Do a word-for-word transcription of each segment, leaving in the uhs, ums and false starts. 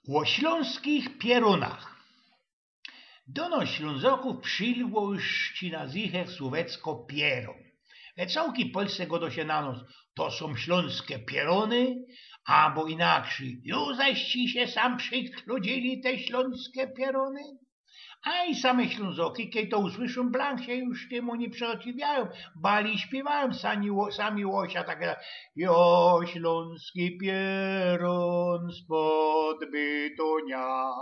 Ô ślōnskich pierōnach. Do nŏs Ślōnzokōw przilgło już ci na zicher słōwecko pierōn. We cołki Polsce godo sie na nŏs: „To sōm ślōnske pierōny”, abo inakrzyj: „Ju żeś ci sie sam przikludzili te ślōnske pierōny?” A i same Ślōnzoki, kej to usłyszōm, blank sie już tymu niy przeciwiajōm, bali śpiywajōm sami ło-, sami ôsia, tak jak: „Jo, ślōnski pierōn spod Bytōnia”.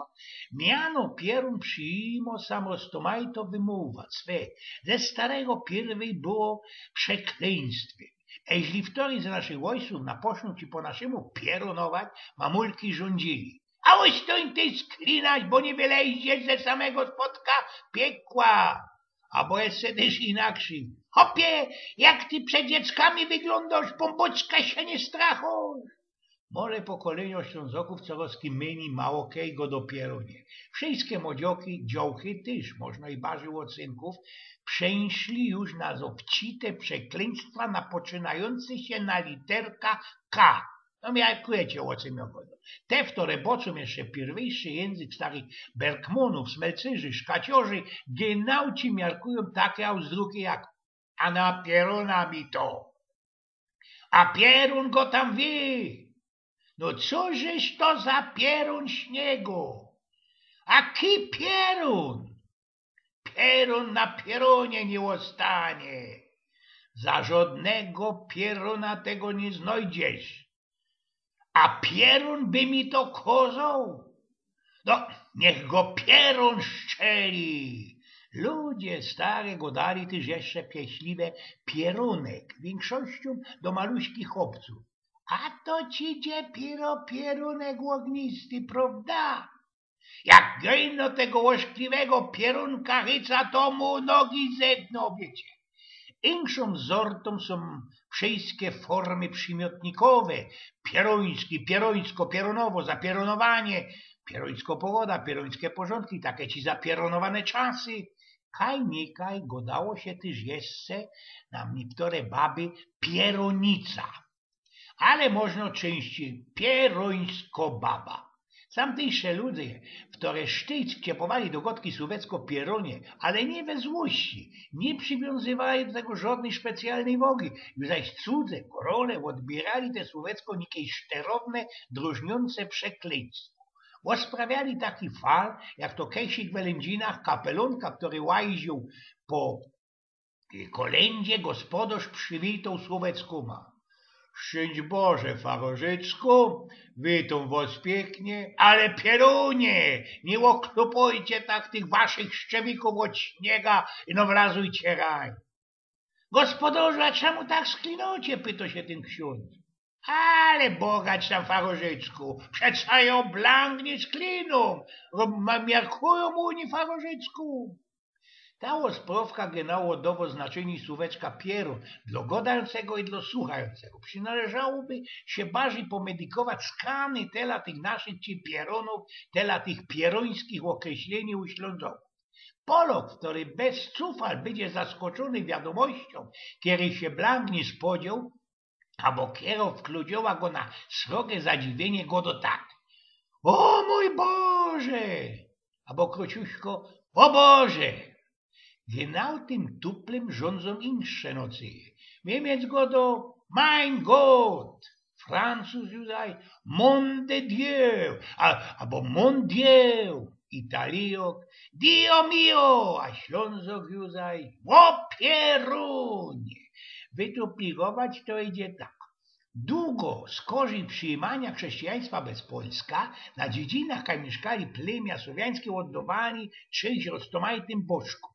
Miano pierōn przijimo sam roztōmajto wymōwa, swe, ze starego piyrwyj było przeklyństwym. Eźli ftoryś z naszych ôjcōw na poszōm ci po naszymu pierōnować, mamulki żōndzili: „A ôstōń ty sklinać, bo niy wyleździesz ze samego spodka piekła”. Abo jeszcze tyż inakrzyj: „Chopie, jak ty przed dzieckami wyglōndŏsz, pōnbōczka sie niy strachōsz”. Może pokolyniŏ Ślōnzokōw coroz ki myni mało kej godo o pierōnie. Wszyjske modzioki, dziołchy tyż, możno i barżyj ôcynkōw, przeszli już na zobcite przeklyństwa napoczynajōnce sie na literka K. No, miarkujecie, ô czym jŏ godōm. Te, ftory bŏczōm jeszcze piyrwyjszy jynzyk starych berkmōnōw, smelcyrzi, szkaciorzy, gynŏ ci miarkujōm take aŭzdruki jak: „A na pierōna mi to”, „A pierōn go tam wie”. „No cożeż to za pierōn śniegu?”, „A ki pierōn?”, „Pierōn na pierōnie niy ôstanie”, „Za żŏdnego pierōna tego niy znojdziesz”, „A pierōn by mi to kozoł?”, „No, niych go pierōn szczeli”. Ludzie stary godali tyż jeszcze pieśliwe pierōnek, wiynkszościōm do maluśkich chopcōw: „A to ci idzie piro pierōnek ôgnisty, prŏwda? Jak gejno tego ôszkliwego pierōnka chyca, to mu nogi zetnōm”, wiycie. Inkszōm zortōm sōm wszyjske formy przimiotnikowe: pierōński, pierōńsko, pierōnowo, zapierōnowanie, pierōńsko pogoda, pierōńske porzōndki, take ci zapierōnowane czasy. Kaj nikaj godało sie tyż jeszcze na niyktóre baby pierōnica. Ale możno czyńścij pierōńsko baba. Tamtyjsze ludzie, ftory sztyjc wciepowali do godki słōwecko o pierōnie, ale niy we złości, niy przywiōnzywali do tego żŏdnyj specjalnyj wogi, już zaś cudze, gorole ôdbiyrali te słōwecko nikej szterowne, drożniōnce przeklyństwo. Ôsprawiali taki fal, jak to kejsik we Lyndzynach kapelōnka, ftory łajziōł po I kolyndzie gospodŏrz przywitoł słōweckōma: „Szczyńść Boże, farorzyczku, witōm wŏs piyknie, ale pierōnie, niy ôklupujcie tak tych waszych szczewikōw ôd śniega i nŏ wlazujcie raj”. „Gospodŏrzu, a czymu tak sklinŏcie?” pytŏ sie tyn ksiōndz. „Ale bogać tam, farorzyczku, przeca jŏ blank niy sklinōm, ro-, ma-, miarkujōm u nij, farorzyczku”. Ta ôsprŏwka genau ôddŏwŏ znaczynie słōweczka pierōn dlŏ gŏdajōncego i dlŏ słuchajōncego. Przinŏleżałoby sie barżyj pomedikować skany tela tych naszych ci pierōnōw, tela tych pierōńskich ôkreśleni u Ślōnzokōw. Polŏk, ftory bez cufal bydzie zaskoczōny wiadōmościōm, keryj sie blank niy spodzioł, abo kerŏ wkludziyła go na srogie zadziwiynie, gŏdŏ tak: „Ô mōj Boże!” abo krōciuśkŏ: „Ô Boże!” Genau tym tuplym rzōndzōm insze nocje. Miymiec gŏdŏ: „Mein Gott!”, Francuz ju zaś: „Mon de Dieu!”, a, abo „Mon Dieu!”, Italijŏk: „Dio mio!”, a Ślōnzok ju zaś: „Ô pierōnie!” Wytupligować to idzie tak. Dugo skorzij przijimania chrześcijaństwa bez Polska, na dziedzinach, kaj miyszkali plymia słowiańske, ôddŏwali cześć roztōmajtym bożkōm.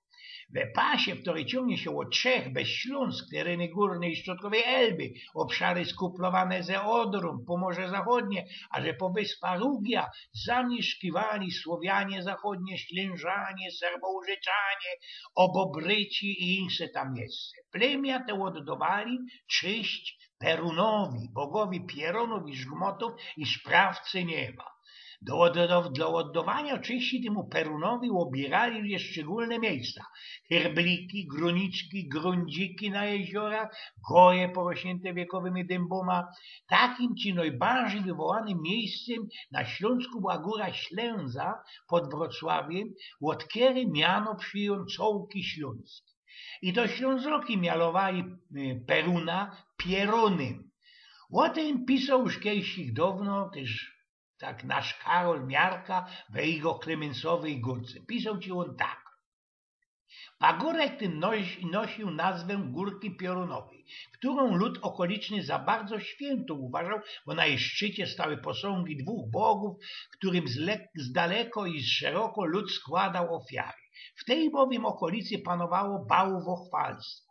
We pasie, ftory ciōngnie sie ôd Czech bez Ślōnsk, tereny gōrne i strzodkowej Elby, ôbszary skuplowane ze Ôdrōm, Pōmorze Zachodnie, aże po wyspa Rugia, zamiyszkiwali Słowianie Zachodnie, Ślynżanie, Serbołużyczanie, Ôbobryci i insze tam jeszcze. Plymia te ôddŏwali cześć Perōnowi, bogowi pierōnōw i żgmotōw i sprawcy niy ma. Do ôddo-, do ôddowania czci tymu Perunowi ôbiyrali ludzie szczegōlne miyjsca. Herbliki, grōniczki, grōndziki na jeziorach, goje porosniynte wiekowymi dymbōma. Takim ci nojbardzij wywołanym miyjscym na Ślōnsku była gōra Ślęza pod Wrocławiym, ôd kej miano przijōn cołki ślōnski. I to Ślōnzoki mianowali, y, Peruna Pierōnym. Ô tym pisoł już kejś downo tyż tak nasz Karol Miarka we jego Klemynsowyj Gōrce. Pisoł ci ôn tak. Pagōrek tyn noś-, nosiōł nazwę Gōrki Piorōnowyj, kerõ lud ôkoliczny za bardzo świyntōm uważoł, bo na jej szczycie stały posōngi dwōch bogōw, kerym z le-, z daleko i z szeroko lud skłodoł ôfiary. W tyj bowym ôkolicy panowało bałowochwalstwo.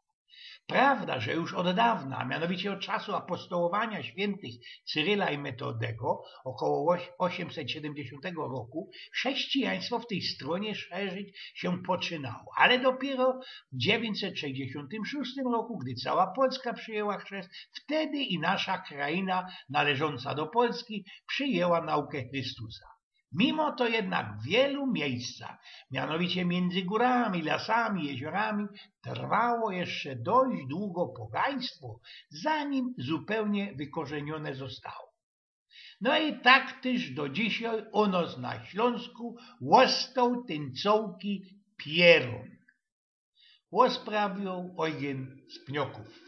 Prawda, że już ôd dawna, a mianowicie ôd czasu apostołowania świyntych Cyryla i Metodego, ôkoło ôś-, ôziymset siedymdziesiōntego roku, chrześcijaństwo w tyj strōnie szerzić sie poczinōm, ale dopiyro w dziewiynćset sześćdziesiōntym szōstym roku, gdy cołko Polska przijmiyła chrzest, wtedy i nasza krajna należōnca do Polski przijmyła naukã Chrystusa. Mimo to jednak w wielu miyjscach, mianowicie miyndzy gōrami, lasami, jeziorami, trwało jeszcze dość długo pogaństwo, zanim zupełnie wykorzenione zostało. No i tak tyż do dzisiej u nos na Ślōnsku ôstoł tyn cołki Pierōn. Ôsprawiōł Ojgyn z Pniokōw.